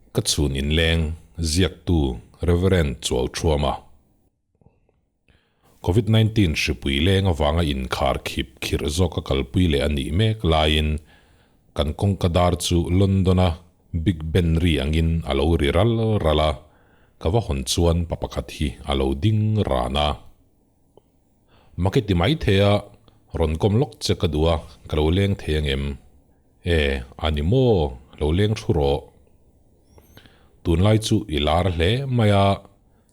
Ka chhun inleng ziaktu Rev. Chualthuama. Covid 19 hripui leng avanga inkhar khip khirh zawka kalpui leh a nih mek laiin kan kawngka dar chu London-a Big Ben ri angin a lo ri ral ral a, ka va hawn chuan pa pakhat hi a lo ding ran a. Maki ti mai thei a, rawn kawm lawk che ka duh a, ka lo leng thei angem? E, a ni maw, lo leng thu rawh. Tunlai chu i lar hle mai a,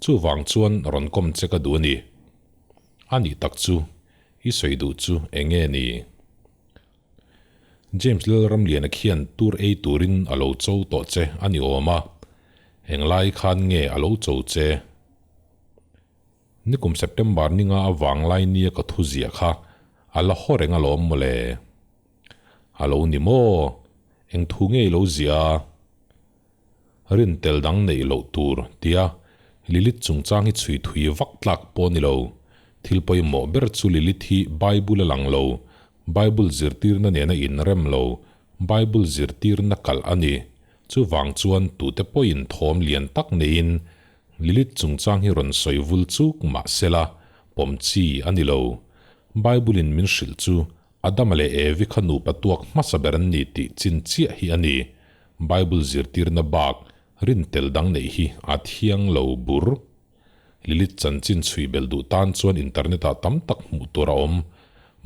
chuvang chuan rawn kawm che ka duh a ni. A nih tak chu, i sawi duh chu eng nge ni? James Lalramliana khian tur ei turin a lo cho tawh che a ni awm a, englai khan nge a lo cho che? Nikum September ninga a vanglai nia ka thu ziah kha a la haw reng alawm mawle. A lo ni maw? Eng thu nge i lo ziah a? Rin tel dang neih loh tur tia Lilith chungchang hi chhui thui vak tlak pawh a ni lo. Thil pawimawh ber chu Lilith hi Bible a lang lo, Bible zirtirna nena inrem lo, Bible zirtirna kalh a ni. Chuvang chuan tute pawhin thawm lian tak neiin Lilith chungchang hi rawn sawi vul chuk mah sela, pawm chi a ni lo. Bible-in min hrilh chu Adama leh Evi kha nupa tuak hmasa ber an ni tih chin chiah hi a ni. Bible zirtirna bak rin tel dang neih hi a thiang lo bur. Lilith chanchin chhui belh duh tan chuan internet-ah tam tak hmuh tur a awm.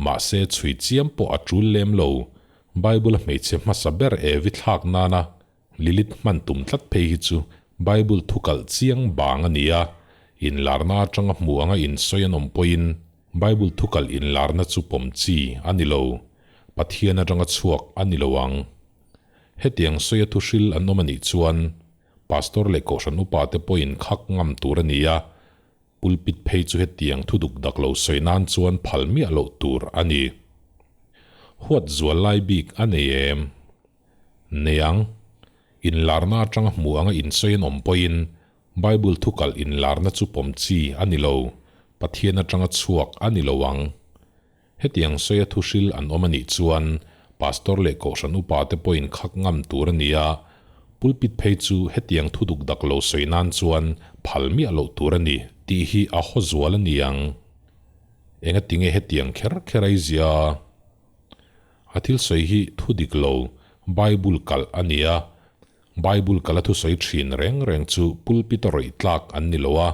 Mahse chhui chiam pawh a tul lem lo. Bible-a hmeichhe hmasa ber Evi thlak nana Lilith hman tum tlat phei hi chu Bible thu kalh chiang bang a ni a, inlarna atanga hmu anga insawi an awm pawhin Bible thu kalh inlarna chu pawm chi a ni lo, Pathian atanga chhuak a ni lo ang. Hetiang sawia thu hril an awm a nih chuan Pastor leh Kohhran upa te pawhin khak ngam tur a ni a, pulpit phei chu hetiang thu duk dak lo sawi nan chuan phal miah loh tur a ni. Huat zual lai bik a nei em? Nei ang. Inlarna atanga hmu anga insawi an awm pawhin Bible thu kalh inlarna chu pawm chi a ni lo, Pathian atanga chhuak a ni lo ang. Hetiang sawia thu hril an awm a nih chuan Pastor leh Kohhran upa te pawhin khak ngam tur a ni a, pulpit phei chu hetiang thu duk dak lo sawi nan chuan phal miah loh tur a ni tih hi a haw zual a ni ang. Engatinge hetiang kher kher a i zia? A thil sawi hi thu dik lo, Bible kalh a ni a. Bible kalh a thusawi thin reng reng chu pulpit a rawih tlak an ni lo a,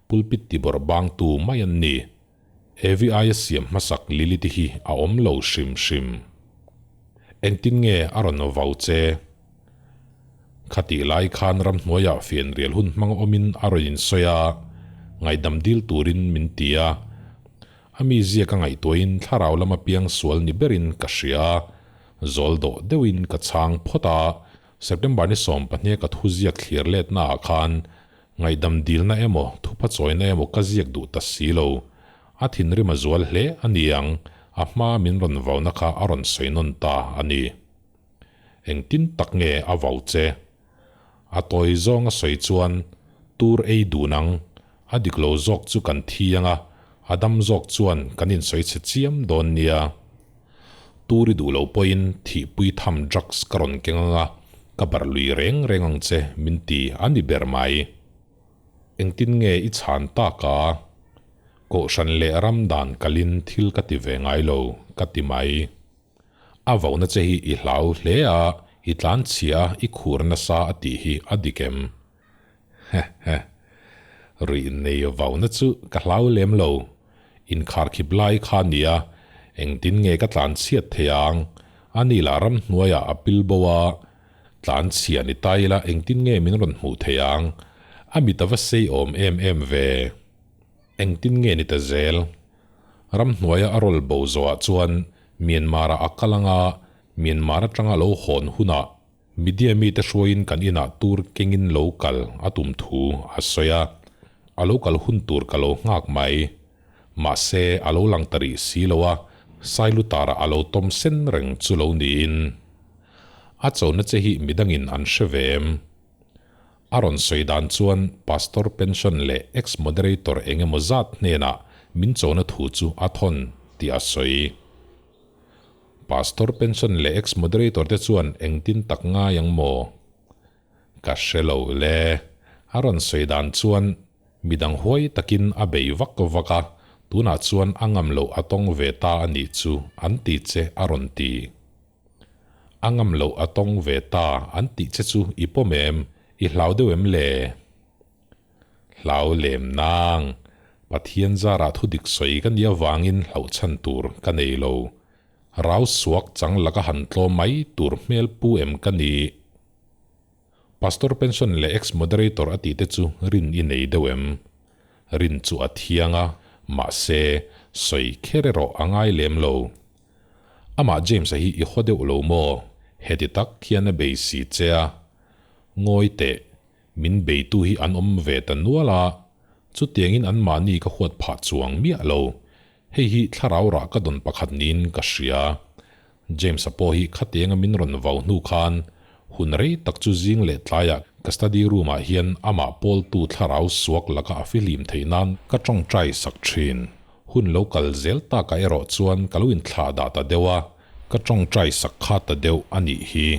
pulpit tibawrh bangtu mai an ni. Evi aia siam hmasak Lilith-i hi a awm lo hrim hrim. Engtin nge a rawn vau che? Khatih lai khan ramhnuaiah fianrial hun hmang awmin a rawn insawi a, ngaihdam dil turin min ti a. A mizia ka ngaihtuahin thlarau lama piang sual ni berin ka hria a, zawl dawh deuhin ka chhang phawt a, September ni 12 ka thu ziak thlir letna ah khan ngaihdam dilna emaw thupha chawina emaw ka ziak duh ta si lo. A thinrim a zual hle a ni ang, a hma min rawn vauna kha a rawn sawi nawn ta a ni. Engtin tak nge a vau che? A tawi zawng a sawi chuan tur ei dun ang, a dik lo zawk chu kan thi ang a, a dam zawk chuan kan insawi chhe chiam dawn nia. Tur i duh lo pawhin thihpui tham drugs ka rawn keng ang a, ka barh lui reng reng ang che min ti a ni ber mai. Engtin nge i chhan tak a? Kohhran leh ram dan kalin thil ka ti ve ngai lo, ka ti mai. A vauna che hi i hlau hle a, i tlanchhia a, i khur nasa a tih hi a dik em? Heheh. Ruih nei vauna chu ka hlau lem lo. Inkharkhip lai kha nia, engtin nge ka tlanchhiat thei ang? A ni lah ramhnuaiah a pil bo a, tlanchhia ni ta ila engtin nge min rawn hmuh thei ang? A mit a va sei awm em em ve. Engtin nge ni ta zel? Ramhnuaia a rawl bo zawhah chuan Myanmar-ah a kal ang a, Myanmar atanga lo hawn hunah media mite hruaiin kan inah tur kengin lo kal a tum thu a sawi a, a lo kal hun tur ka lo nghak mai. Mahse, a lo lang ta rih si lo a, Sailutarah a lo tawm sen reng chu lo niin. A chona che hi midangin an hre ve em? A rawn sawi dan chuan Pastor pension leh ex-moderator eng emaw zat hnenah min chona thu chu a thawn tih a sawi. Pastor pension leh ex-moderator te chuan engtin tak ngai ang maw? Ka hre lo le. A rawn sawi dan chuan midang huai takin a bei vak vak a, tunah chuan a ngam loh a tawng ve ta a nih chu an ti che a rawn ti. A ngam loh a tawng ve ta an tih che chu i pawm em? I hlau deuh em le? Hlau lem nang. Pathian zarah thu dik sawi ka nih avangin hlauh chhan tur ka nei lo. Rau suak chang laka han tlawm mai tur hmel pu em ka nih? Pastor pension leh ex-moderator a tih te chu rin i nei deuh em? Rin chu a thiang a, mahse, sawi kher erawh a ngai lem lo. Amah James-a hi i haw deuh lo maw? Heti tak hian a bei si che a. Ngawi teh, min beitu hi an awm ve ta nual a, chutiangin anmahni ka huat phah chuang miah lo. Hei hi thlarau rah ka dawn pakhat niin ka hria. James-a pawh hi khatianga min rawn vau hnu khan hun rei tak chu zing leh tlaiah ka study room-ah hian amah pawltu thlarau suak laka a fihlim theih nan ka tawngtai sak thin. Hun lo kal zel takah erawh chuan ka lo inthlah dah ta deuh a, ka tawngtai sak kha ta deuh a nih hi.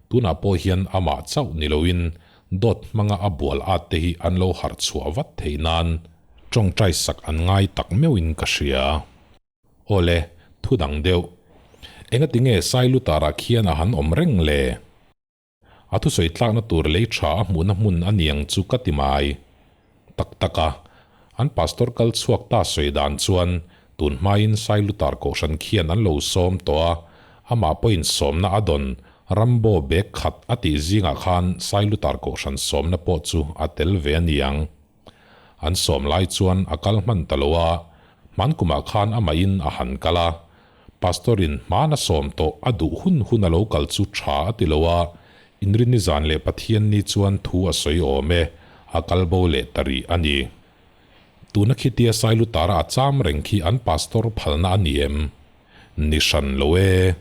Tunah pawh hian amah chauh ni loin dawt hmanga a bual at te hi an lo harh chhuah vat theih nan tawngtai sak an ngai tak meuhin ka hria. Awle, thu dang deuh. Engati nge Sailutarah khian a han awm reng le? A thusawi tlakna tur lei tha a hmuhna hmun a niang chu ka ti mai. Tak tak a, an pastor kal chhuak ta sawi dan chuan tun hmain Sailutar Kohhran khian an lo sawm tawh a, amah pawhin sawmna a dawn Rambo bag khat a tih zingah khan Sailutar Kohhran sawmna pawh chu a tel ve a niang. An sawm lai chuan a kal hman ta lo a, hman kumah khan amahin a han kal a. Pastor-in hmana sawm tawh a duh hun hun a lo kal chu tha a ti lo a, Inrinni zan leh Pathianni chuan thu a sawi awm e, a kal bo leh ta rih a ni. Tuna khitia Sailutara a cham reng khi an pastor phalna a ni em? Ni hran lo e.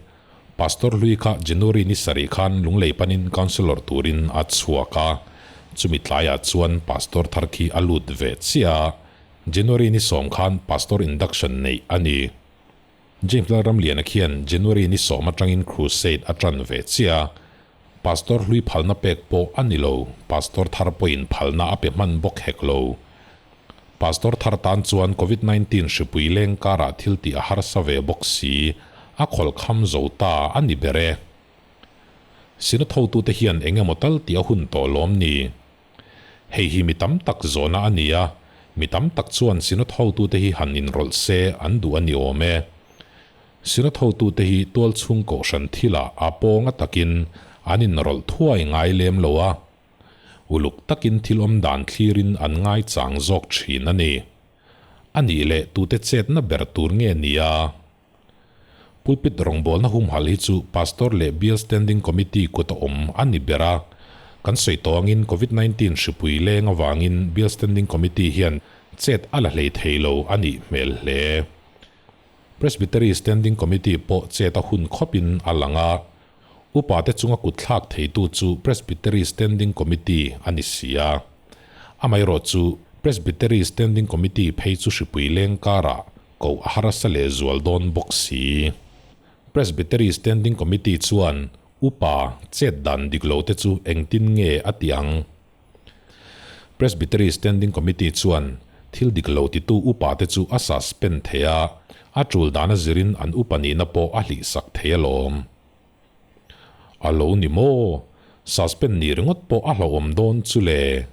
Pastor hlui kha January ni sarih khan Lunglei panin Councillor turin a chhuak a, chumi tlaiah chuan Pastor thar khi a lut ve chiah a, January ni sawm khan Pastor induction neih a ni. James Lalramliana khian January ni sawm atangin crusade a tan ve chiah a, Pastor hlui phalna pek pawh a ni lo, Pastor thar pawhin phalna a pe hman bawk hek lo. Pastor thar tan chuan Covid 19 hripui leng karah thil tih a harsa ve bawk si, a khawlh kham zo ta a ni ber e. Synod hotute hian eng emaw tal tih a hun tawh lawm ni? Hei hi mi tam tak zawhna a ni a, mi tam tak chuan Synod hotute hi han inrawlh se an duh a ni awm e. Synod hotute hi tualchhung kohhran thilah a pawnga takin an inrawlh thuai ngai lem lo a, Uluk takin thil awm dan thlirin an ngaichang zawk thin a ni. A nih leh tute chetna ber tur nge nia? Pulpit rawngbawlna humhalh hi chu Pastor leh Bial Standing Committee kut a awm a ni ber a. Kan sawi tawh angin Covid 19 hripui leng avangin Bial Standing Committee hian chet a la hlei thei lo a nih hmel hle. Presbytery Standing Committee pawh chet a hun khawpin a lang a. Upa te chunga kut thlak theitu chu Presbytery Standing Committee a ni si a. Amaherawh chu Presbytery Standing Committee phei chu hripui leng karah koh a harsa leh zual dawn bawk si. Presbytery Standing Committee chuan upa chet dan dik lo te chu engtin nge a ti ang? Presbytery Standing Committee chuan thil dik lo titu upa te chu a suspend thei a, a tul dana zirin an upa nihna pawh a hlihsak thei alawm. A lo ni maw? Suspend nih ringawt pawh a hlauhawm dawn chu le.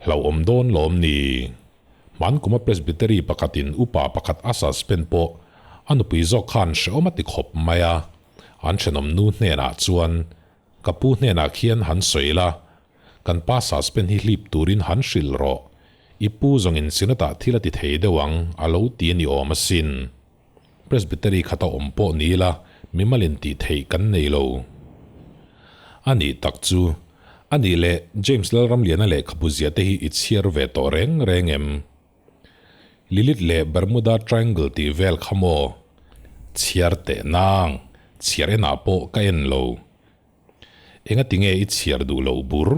Hlauhawm dawn lawm ni? Hmankuma Presbytery pakhatin upa pakhat a suspend pawh a nupui zawk khan hrehawm a ti khawp mai a, an thenawm nu hnenah chuan Ka pu hnenah khian han sawi la, kan pa suspend hi hlip turin han hrilh rawh. I pu zawngin Synod-ah thil a ti thei deuh ang, a lo ti a ni awm asin. Presbytery khata awm pawh ni ila, mimalin tih theih kan nei lo. A nih tak chu. A nih leh, James Lalramliana lehkhabu zia te hi i chhiar ve tawh reng reng em? Lilith leh Bermuda Triangle tih vel kha maw? Chhiar teh nang, chhiar enah pawh ka en lo. Engati nge i chhiar duh loh bur?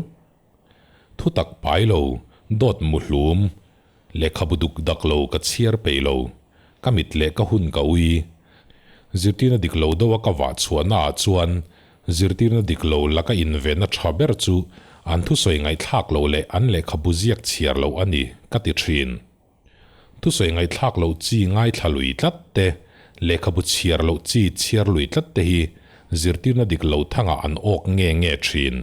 Thutak pai lo, dawt muhlum, lehkhabu duk dak lo ka chhiar peih lo, ka mit leh ka hun ka ui. Zirtirna dik lo deuha ka vah chhuahnaah chuan zirtirna dik lo laka invenna tha ber chu An thusawi ngaihthlak loh leh an lehkhabu ziak chhiar loh a ni ka ti thin. Thusawi ngaihthlak loh chi ngaithla lui tlat te, lehkhabu chhiar loh chi chhiar lui tlat te hi zirtirna dik lo thangah an awk nge nge thin.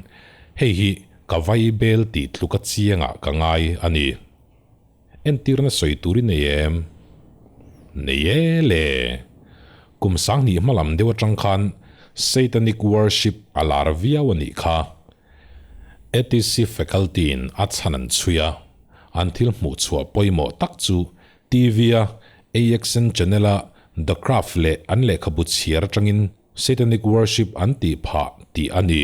Hei hi ka vai bel tih tluka chiangah ka ngai a ni. Entirna sawi tur i nei em? Nei e le. Kum sanghnih hmalam deuh atang khan Satanic worship a lar viau a nih kha. ATC faculty in a chhan an chhui a, an thil hmuh chhuah pawimawh tak chu TV-a AXN channel-a The Craft leh an lehkhabu chhiar atangin Satanic worship an tih phah tih a ni.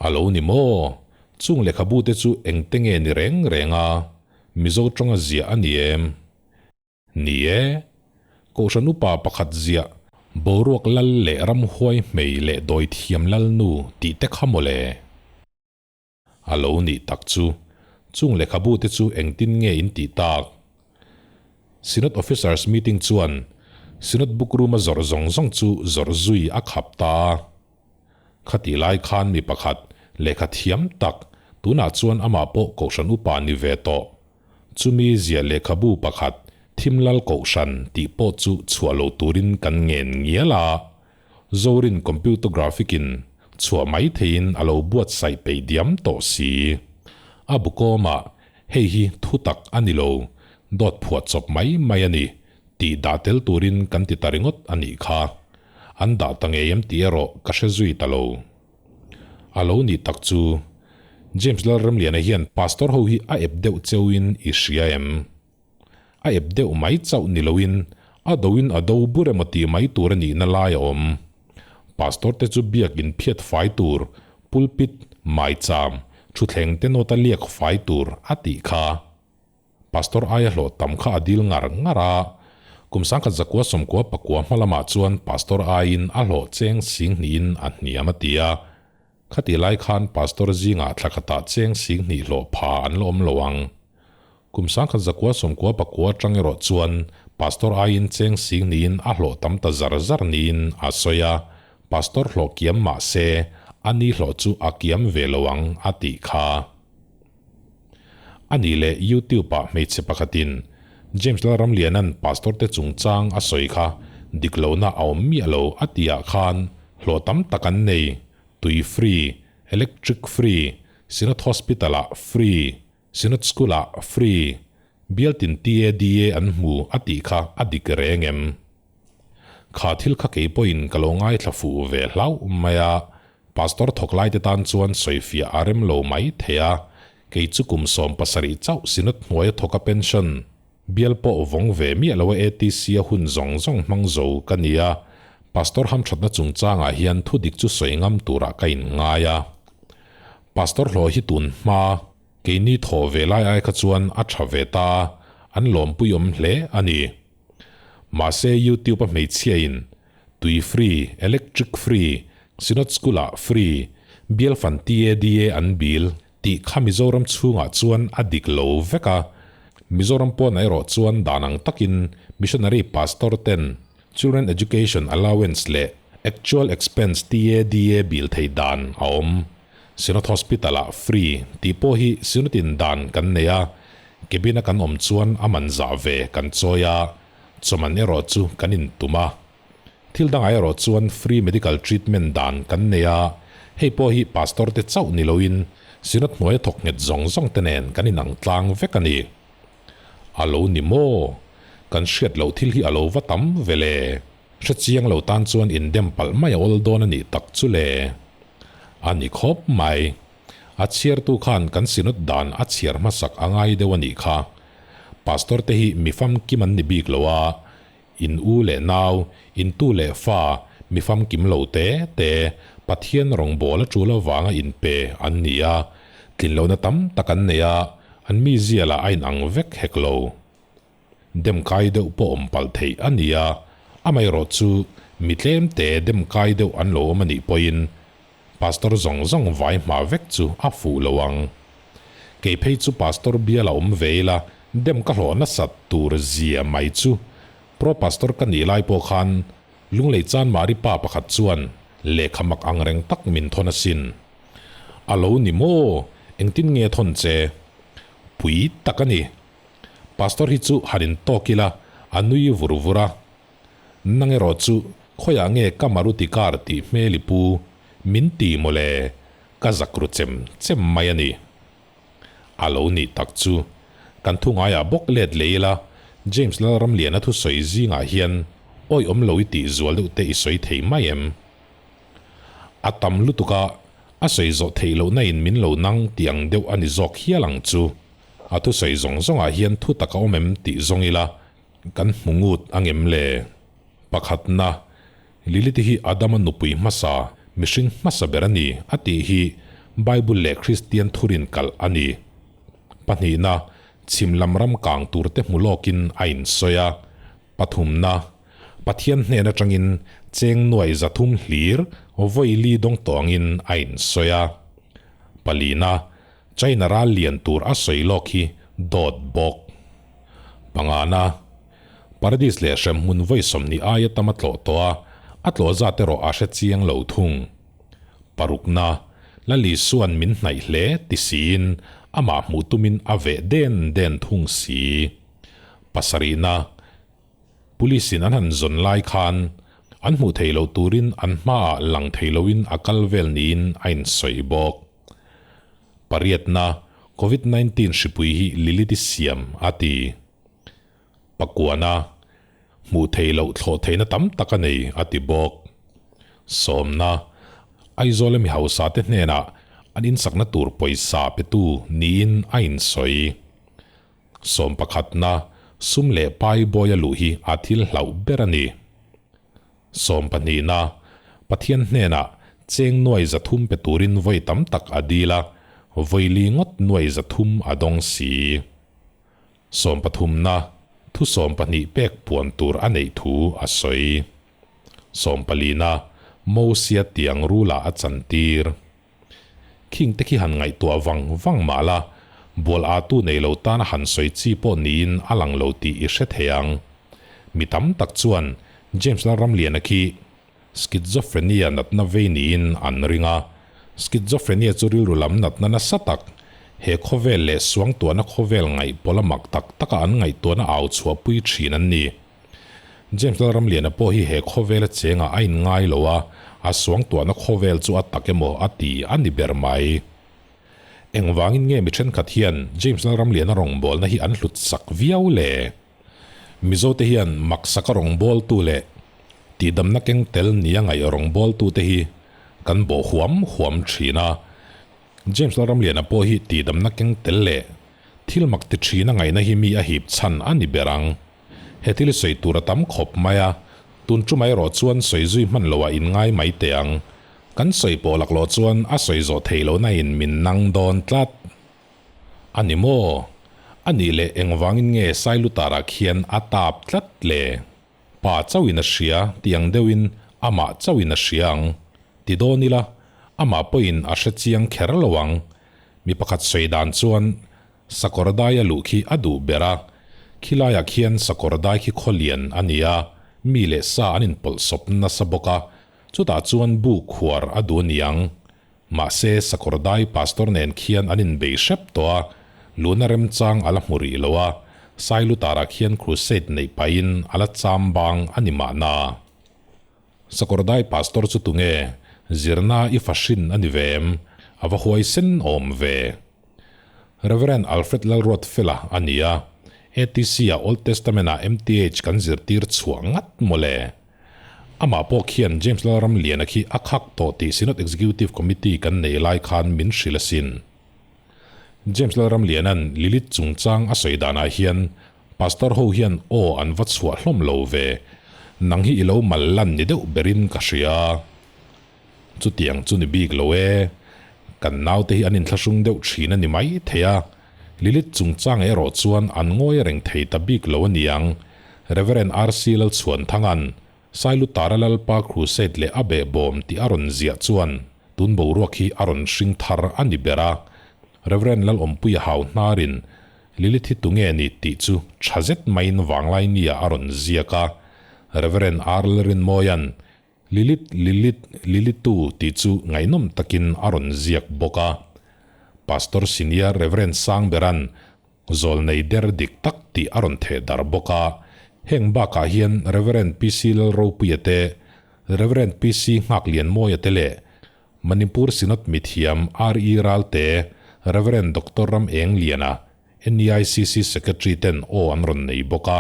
A lo ni maw? Chung lehkhabu te chu engte nge ni reng reng a? Mizo tawnga ziah a ni em? Ni e, Kohhran upa pakhat ziah boruak lal leh ramhuai hmei leh dawithiam lal nu tih te kha mawle. A lo nih tak chu, chung lehkhabu te chu engtin nge in tih tak? Synod Officers Meeting chuan Synod Book Room a zawrh zawng zawng chu zawrh zui a khap ta a. Khatih lai khan mi pakhat lehkha thiam tak tunah chuan amah pawh Kohhran upa ni ve tawh. Chumi ziah lehkhabu pakhat Thimlal Kohhran tih pawh chu chhuah lo turin kan ngen ngial a, Zorin computer graphic in chhuah mai theihin a lo buatsaih peih diam tawh si. A bu kawmah hei hi thu tak a ni lo, dawt phuah chawp mai mai a ni tih dah tel turin kan ti ta ringawt a nih kha. An dah ta ngei em tih erawh ka hre zui ta lo. A lo nih tak chu, James Lalramliana hian pastor ho hi a ep deuh cheuhin i hria em? A ep deuh mai chauh ni loin a doin a do bur emaw tih mai tur a nihna lai a awm. Pastor te chu biak in phiat fai tur, pulpit, maicham, thutthleng te nawta liak fai tur a tih kha. Pastor aia hlawh tam kha a dil ngar ngar a, kum sangkhat zakua sawmkua pakua hma lamah chuan Pastor aiin a hlawh cheng sing hnihin a hniam a ti a. Khatih lai khan Pastor zingah thla khatah cheng sing hnih hlawh pha an la awm lo ang. Kum sangkhat zakua sawmkua pakua atang erawh chuan Pastor aiin cheng sing hnihin a hlawh tam ta zar zar niin a sawi a, Pastor hlawh kiam mah se a ni hlawh chu a kiam ve lo ang a tih kha. A nih leh YouTube ah hmeichhe pakhatin James Lalramliana'n pastor te chungchang a sawi kha dik lohna a awm miah lo a tih ah khan hlawh tam tak an nei, tui free, electric free, Synod Hospital ah free, Synod School ah free, bialtin TADA an hmu a tih kha a dik reng em? Kha thil kha kei pawhin ka lo ngaithla fuh ve hlauh mai a, Pastor thawk laite tan chuan sawifiah a rem lo mai thei a, kei chu kum 70 chauh Synod hnuaia thawka pension bial pawh vawng ve miah lo a ATC a hun zawng zawng hmang zo ka ni a, Pastor hamthatna chungchangah hian thudik chu sawi ngam turah ka inngai a. Pastor hlawh hi tun hma. Keini thawh ve lai ai kha chuan a tha ve ta a, an lawmpui awm hle a ni. Mahse YouTube a hmeichhia in tui free, electric free, Synod School ah free, bial fan TADA an bil tih kha Mizoram chhungah chuan a dik lo vek a. Mizoram pawnah erawh chuan dan ang takin Missionary Pastor ten Children Education Allowance leh Actual Expense TADA bil thei dan a awm. Synod Hospital ah free tih pawh hi Synod in dan kan nei a, cabin a kan awm chuan a man zah ve kan chawi a, chawman erawh chu kan in tum a. Thil dangah erawh chuan free medical treatment dan kan nei a, hei pawh hi pastor te chauh ni loin Synod hnuaia thawk nghet zawng zawng te nen kan inang tlang vek a ni. A lo ni maw? Kan hriat loh thil hi a lo va tam ve le. Hre chiang lo tan chuan indem palh mai a awl dawn a nih tak chu le. A ni khawp mai. A chhiartu khan kan Synod dan a chhiar hmasak a ngai deuh a nih kha. Pastor te hi mi famkim an ni bik lo a, in u leh nau, in tu leh fa, mi famkim lo te te, Pathian rawngbâwl a ṭul avanga inpe an ni a, tlin lohna tam tak an nei a, an mizia lah a inang vek hek lo. Dem kai deuh pawh awm palh theih a ni a, amaherawh chu mi tlem te dem kai deuh an lo awm a nih pawhin Pastor zawng zawng vai hma vek chu a fuh lo ang. Kei phei chu Pastor bial a awm ve ila dem ka hlawh nasat tur zia mai chu Pro Pastor ka nih lai pawh khan Lunglei Chanmari pa pakhat chuan lehkha mak ang reng tak min thawn asin. A lo ni maw? Engtin nge thawn che? Pui tak a ni. Pastor hi chu han in tawk ila, a nui vur vur a. Nang erawh chu khawiah nge ka Maruti car tih hmel i pu? Min ti mawle, ka zak ru chem chem mai a ni. A lo nih tak chu. Kan thu ngaiah bawk let leh ila, James Lalramliana thusawi zingah hian awih awm lo i tih zual deuh te i sawi thei mai em? A tam lutuk a, a sawi zawh theih lohna in min lo nang tih ang deuh a ni zawk hial ang chu. A thusawi zawng zawngah hian thu tak a awm em tih zawng ila kan hmu ngut ang em le? Pakhatna, Lilith hi Adama nupui hmasa, mihring hmasa ber a ni a tih hi Bible leh Kristian thurin kalh a ni. Pahnihna, chhim lam ram kang tur te hmu lawkin a insawi a. Pathumna, Pathian hnen atangin cheng nuai 300 hlir vawi li dawng tawngin a insawi a. Palina, China ral lian tur a sawi lawk hi dawt bawk. Pangana, Paradis leh hremhmun vawi 20 aia tam a tlawh tawh a, a tlawh zat erawh a hre chiang lo thung. Parukna, Lali suan min hnaih hle ti siin amah hmuh tumin a veh den den thung si. Pasarihna, Police in an han zawn lai khan an hmuh theih loh turin an hmaah lang thei loin a kal vel niin a insawi bawk. Pariatna, Covid 19 hripui hi Lilith-i siam a ti. Pakuana, hmuh theih loh thlawh theihna tam tak a nei a ti bawk. Sawmna, Aizawl-a mi hausa te hnenah an insakna tur pawisa petu niin a insawi. Sawmpakhatna, sum leh pai bawia luh hi a thil hlauh ber a ni. Sawmpahnihna, Pathian hnenah cheng nuai 300 pe turin vawi tam tak a dil a, vawi li ngawt nuai 300 a dawng si. Sawmpathumna, thu 12 pek puan tur a neih thu a sawi. Sawmpalina, Mosia tiang rula a chantir. Khing te khi han ngaihtuah vang vang mah la, bual atu nei lo tana han sawi chi pawh niin a lang lo tih i hre thei ang. Mi tam tak chuan James Lalramliana khi Schizophrenia natna vei niin an ring a. Schizophrenia chu rilru lam natna nasa tak, he khawvel leh suangtuahna khawvel ngaihpawlh a mak tak taka an ngaihtuahna au chhuahpui thin an ni. James Lalramliana pawh hi he khawvela chengah a inngai lo a, a suangtuahna khawvel chu a tak emaw a ti a ni ber mai. Engvangin nge mi thenkhat hian James Lalramliana rawngbawlna hi an hlut sak viau le? Mizote hian maksaka rawngbawltu leh tihdamna keng tel nia ngaih rawngbawltute hi kan bawh huam huam thin a. James Lalramliana pawh hi tihdamna keng tel leh thil mak ti thina ngaihna hi mi a hip chhan a ni ber ang. He thil sawi tur a tam khawp mai a, tun ṭumah erawh chuan sawi zui hman loh ah inngai mai teh ang. Kan sawi pawh laklawh chuan a sawi zawh theih lohna in min nang dawn tlat. A ni maw? A nih leh engvangin nge Sailutarah khian a tap tlat le? Pa chauhin a hria tih ang deuhin amah chauhin a hria ang. Ti dawn ila, amah pawhin a hre chiang kher lo ang. Mi pakhat sawi dan chuan Sakawr dai a luh khi a duh ber a, khilaiah khian sakawr dai khi khaw lian a ni a, mi leh sa an inpawlhsawp nasa bawk a, chutah chuan bu khuar a duh a ni ang. Mahse, sakawr dai pastor nen khian an inbei hrep tawh a, luhna remchang a la hmu rih lo a, Sailutarah khian crusade neih pahin a la cham bang a ni mahna. Sakawr dai pastor chu tunge? Zirna i fahrin a ni ve em? A va huaisen awm ve. Rev. Alfred Lalruatfela a ni a, ATC-ah Old Testament-ah MTH kan zirtir chhuah ngat mawle. Amah pawh khian James Lalramliana khi a khak tawh tih Synod Executive Committee kan nei lai khan min hrilh asin. James Lalramliana'n Lilith chungchang a sawi danah hian Pastor ho hian aw an va chhuah hlawm lo ve, nang hi i lo mal lan ni deuh berin ka hria. Chutiang chu ni bik lo e. Kan naute hi an inthlahrung deuh thin a ni mai thei a. Lilith chungchang erawh chuan an ngawi reng thei ta bik lo a niang. Rev. RC Lalchhuanthanga'n Sailutara Lalpa Crusade leh a behbawm tih a rawn ziah chuan tun boruak hi a rawn hring thar a ni ber a. Rev. Lalawmpuia hau hnarin Lilith hi tunge ni tih chu tha zet maiin vanglai nia a rawn ziak a. Rev. R Lalrinmawia'n. Lilith, Lilith, Lilitu tih chu ngaihnawm takin a rawn ziak bawk a. Pastor Senior Reverend Sangbera'n Zawlnei der dik tak tih a rawn theh darh bawk a. Heng bakah hian Rev. PC Lalropuia te, Rev. PC Nghaklianmawia te leh Manipur Synod mithiam RE Ralte, Rev. Doctor Ram Engliana, NEICC Secretary ten aw an rawn nei bawk a.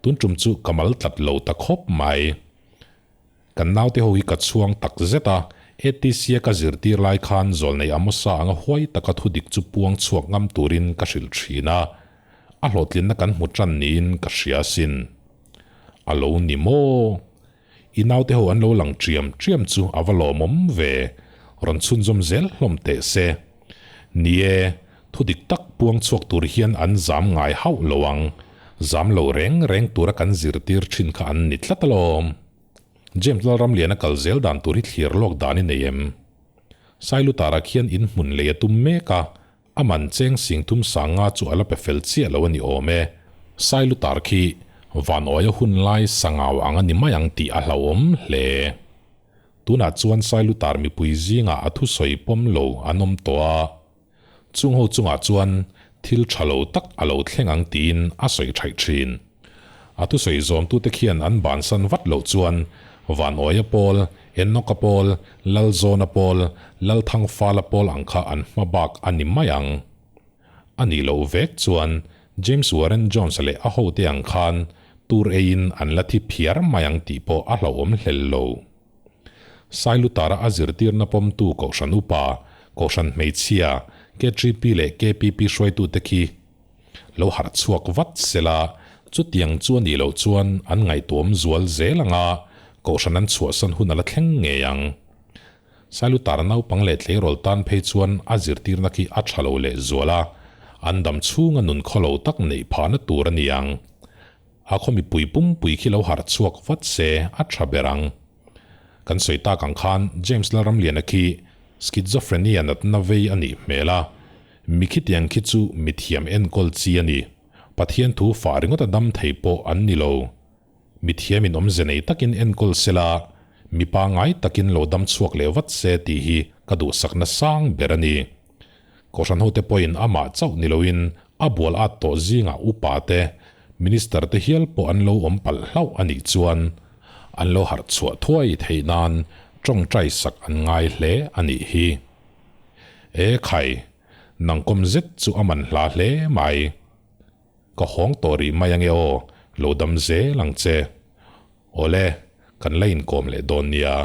Tun tum chu ka mal tlat lo ta khawp mai. Kan naute ho hi ka chhuang tak zet a, ATC-a ka zirtir lai khan Zawlnei Amosa anga huai taka thu dik chu puang chhuak ngam turin ka hrilh thin a, a hlawhtlinna kan hmu tan niin ka hria asin. A lo ni maw? I naute ho an lo lang triam triam chu a va lawmawm ve, rawn chhunzawm zel hlawm teh se. Ni e, thu dik tak puang chhuak tur hian an zam ngai hauh lo ang. Zam lo reng reng tura kan zirtir thin kha an ni tlat alawm. James Lalramliana kal zel dan tur hi thlir lawk dan i nei em? Sailutara khian in hmun lei a tum mek a, a man cheng sing thum sang nga chu a la pe fel chiah lo a ni awm e. Sailutar khi Vanawia hun lai sangau ang a ni mai ang tih a hlauhawm hle. Tunah chuan Sailutar mipui zingah a thusawi pawm lo an awm tawh a. Chung ho chungah chuan thil tha lo tak a lo thleng ang tiin a sawi thaih thin. A thusawi zawmtute khian an bansan vat loh chuan Vanawia pawl, Enoka pawl, Lalzawna pawl, Lalthangfala pawl ang kha an hma bak a ni mai ang. A nih loh vek chuan James Warren Jones leh a hote ang khan tur eiin an la thi phiar mai ang tih pawh a hlauhawm hlel lo. Sailutara a zirtirna pawmtu Kohhran Upa, Kohhran Hmeichhia, KTP leh KPP hruaitute khi lo harh chhuak vat sela, chutiang chu a nih loh chuan an ngaihtuam zual zel anga Kohhran an chhuahsan hun a la thleng ngei ang. Sailutara naupang leh tleirawl tan phei chuan a zirtirna khi a tha lo leh zual a, an dam chhunga nun khawlo tak neih phahna tur a ni ang. A khaw mipui pumpui khi lo harh chhuak vat se a tha ber ang. Kan sawi tak ang khan James Lalramliana khi Schizophrenia natna vei a nih hmel a, mi khitiang khi chu mithiam enkawl chi a ni. Pathian thu fah ringawt a dam thei pawh an ni lo. Mithiam in awmze nei takin enkawl sela, mi pangngai takin lo dam chhuak leh vat se tih hi ka duhsakna sang ber a ni. Kohhran hote pawhin amah chauh ni loin a bual at tawh zingah upa te, Minister te hial pawh an lo awm palh hlauh a nih chuan an lo harh chhuah thuai theih nan tawngtai sak an ngai hle a nih hi. E khai, nang kawm zet chu a man hla hle mai. Ka hawng tawh rih mai ange aw, lo dam zel ang che. Awle, kan la inkawm leh dawn nia.